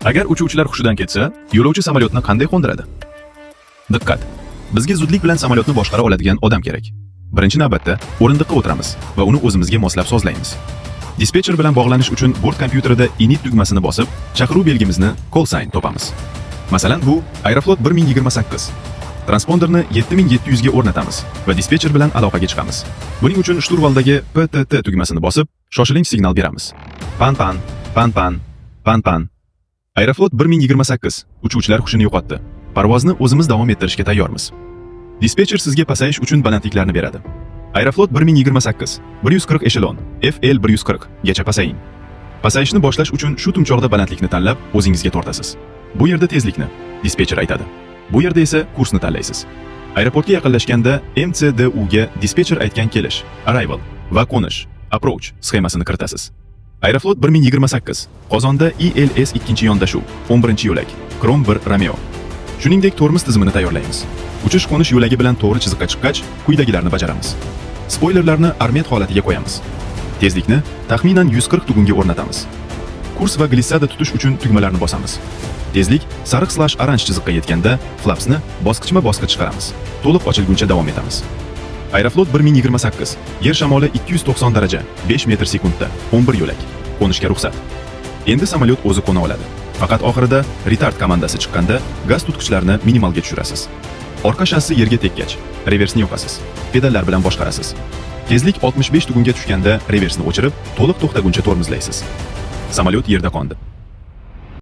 Agar uchuvchilar hushidan ketsa, yo'lovchi samolyotni qanday qo'ndiradi? Diqqat! Bizga zudlik bilan samolyotni boshqara oladigan odam kerak. Birinchi navbatda o'rindiqqa o'tiramiz va uni o'zimizga moslab sozlaymiz. Dispetcher bilan bog'lanish uchun bort kompyuterida INIT tugmasini bosib, chaqiruv belgimizni, call sign, topamiz. Masalan, bu Aeroflot 1028. Transponderni 7700 ga o'rnatamiz va dispetcher bilan aloqaga chiqamiz. Buning uchun shturvaldagi PTT tugmasini bosib, shoshilinch signal beramiz. Pan pan, pan pan, pan pan. Aeroflot 1028, uchuvchilar hushini yo'qotdi. Parvozni o'zimiz davom ettirishga tayyormiz. Dispetcher sizga pasayish uchun balandliklarni beradi. Aeroflot 1028, 140 eshelon, FL 140 gacha pasaying. Pasayishni boshlash uchun shu tumchoqda balandlikni tanlab, o'zingizga tortasiz. Bu yerda tezlikni dispetcher aytadi. Bu yerda esa kursni tanlaysiz. Aeroportga yaqinlashganda MCDU ga dispetcher aytgan kelish, arrival, va qo'nish, approach, sxemasini kiritasiz. Aeroflot 1028, Qozonda ILS ikkinchi yondashuv, 11-yo'lak, Krom 1 Romeo. Shuningdek, tormoz tizimini tayyorlaymiz. Uchish qo'nish yo'lagi bilan to'g'ri chiziqqa chiqqach, quyidagilarni bajaramiz. Spoilerlarni armed holatiga qo'yamiz. Tezlikni taxminan 140 tugunga o'rnatamiz. Kurs va glissada tutish uchun tugmalarni bosamiz. Tezlik sariq/oranj chiziqqa yetganda flapsni bosqichma-bosqich chiqaramiz. To'liq ochilguncha davom etamiz. Aeroflot 1028, yer shamoli 290 daraja, 5 metr sekundda, 11 yo'lak. Qo'nishga ruxsat. Endi samolyot o'zi qo'na oladi. Faqat oxirida retard komandasi chiqqanda gaz tutqichlarni minimalga tushirasiz. Orqa shassi yerga tekkach, reversni yoqasiz. Pedallar bilan boshqarasiz. Tezlik 65 tugunga tushganda reversni o'chirib, to'liq to'xtaguncha tormozlaysiz. Samolyot yerda qo'ndi.